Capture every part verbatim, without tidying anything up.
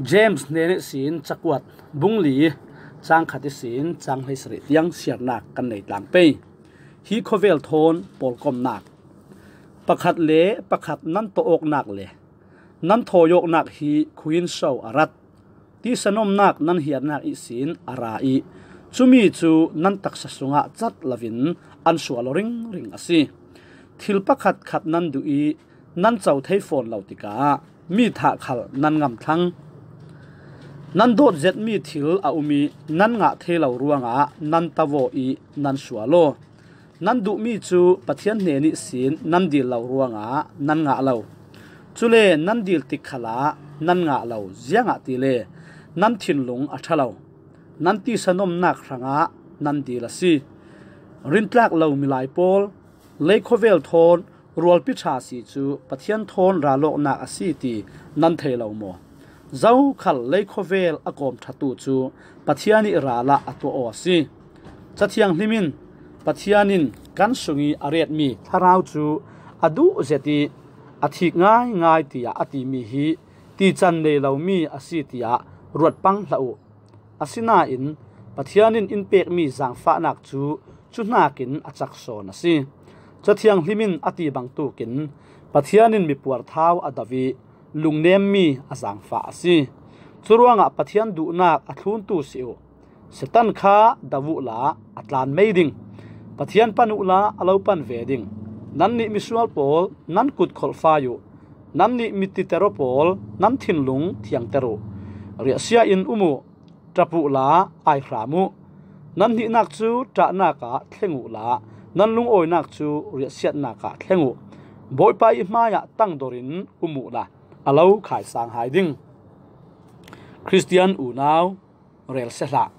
James hnen ihsin cakuat bung li cang khat ihsin cang hleisarih tiang siarnak kan nei tlang pei. Hi khawvel thawn pawlkomnak. Pakhat le pakhat nan tawh awknak le nan thawi awknak hi khuiin so a rat? Tisa nomnak nan hiarnak ihsin a ra ih cumi cu nan taksa sungah cat loin an sual aw ringring a si. Thil pakhat khat nan duh ih nan co thei fawn lo tikah mi thah khal nan ngamthlang. Nan dawt zetmi thil a um ih nan ngah thei lo ruangah nan tavaw ih nan sual aw. Nan duhmi cu Pathian hnen ihsin nan dil lo ruangah nan ngah lo. Cule nan dil tik khalah nan ngah lo, ziangahtile nan thinlung a ṭha lo. Nan tisa nomnak hrangah nan dil a si. Rintlak lo milai pawl, lei khawvel thawn rualpi ṭha si cu Pathian thawn ralawknak a si ti nan thei lo maw? Zokhal lei khawvel a kawm ṭhatu cu Pathian ih ral ah a tuah aw a si. Cathiang hlim in Pathian in kan sungih a retmi thlarau cu a duh zet ih a thik ngaingai tiah a timi hi tican nei lomi a si tiah ruat pang hlah uh. Asinain Pathian in in pekmi zaangfahnak cu cuhnakin a cak sawn a si. Cathiang hlim in a ti bangtukin Pathian in mipuar thau a do ih lungnemmi a zaangfah a si. Curuangah Pathian duhnak a thluntu si uh. Satan kha do uhla a tlan mei ding. Pathian pan uhla a lo pan ve ding. Nannih misual pawl, nan kut kholhfai uh. Nannih mititero pawl, nan thinlung thiangter uh. Riahsia in um uh. Ṭap uhla ai hram uh. Nan hnihnak cu ṭahnak ah thleng uhla nan lungawinak cu riahsiatnak ah thleng uh. Bawipa ih hmaiah tangdor in um uhla a lo khaisang hai ding. Khristian unau, rel si hlah.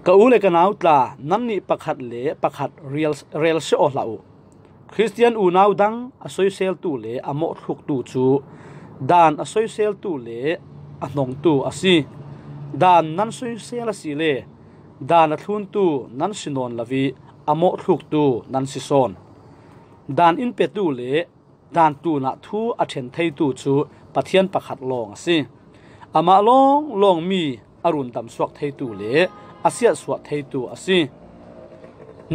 Ka u le ka nau tla, nannih pakhat le pakhat rel, rel si aw hlah uh. Khristian unau dang a soiseltu le a mawhthluktu cu dan a soiseltu le a hnongtu a si. Dan nan soisel asile dan a thluntu nan si nawn lo ih a mawhthluktu nan si sawn. Dan in petu le dan tunah thu a ṭhen theitu cu Pathian pakhat lawng a si. Amah lawnglawng mi a rundam suak theitu le a siatsuah theitu a si.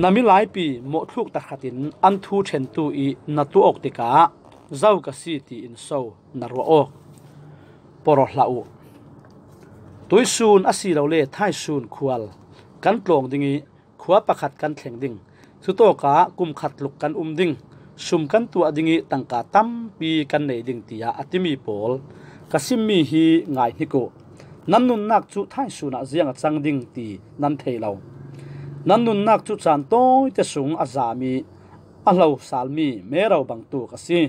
Na milaipi mawhthluk tahratin an thu ṭhentu ih na tuah awk tikah zo ka si tiin so na ruah awk? Porh aw hlah uh. Tuihsun asilole thaisun khual kan tlawng ding ih khua pakhat kan thleng ding, cutawkah kum khat tluk kan um ding, sum kan tuah ding ih tangka tampi kan nei ding, tiah a timi pawl ka simmi hi ngaihnik uh. Nan nunnak cu thaisun ah ziang a cang ding ti nan thei lo. Nan nunnak cu caan tawite sung a zami, a hlosalmi mero bangtuk a si.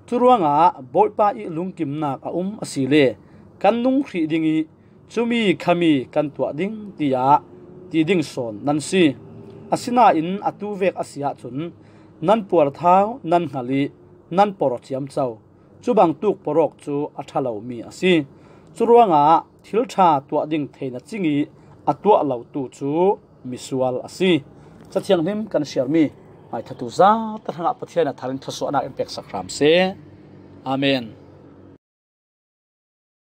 Curuangah Bawipa ih lungkimnak a um asile kan nung hrih ding ih cumi khami kan tuah ding, tiah ti ding sawn nan si. Asinain atu vek a si ahcun nan puarthau nan hngal ih nan porh aw ciamco. Cubangtuk porh awk cu a ṭha lomi a si. Curuangah thil ṭha tuah ding thei na cing ih a tuah lotu cu misual a si. Cathiang hlim kan siarmi ngaithlatu zate hrangah Pathian a thar in thluasuahnak in peksak hram seh. Amen.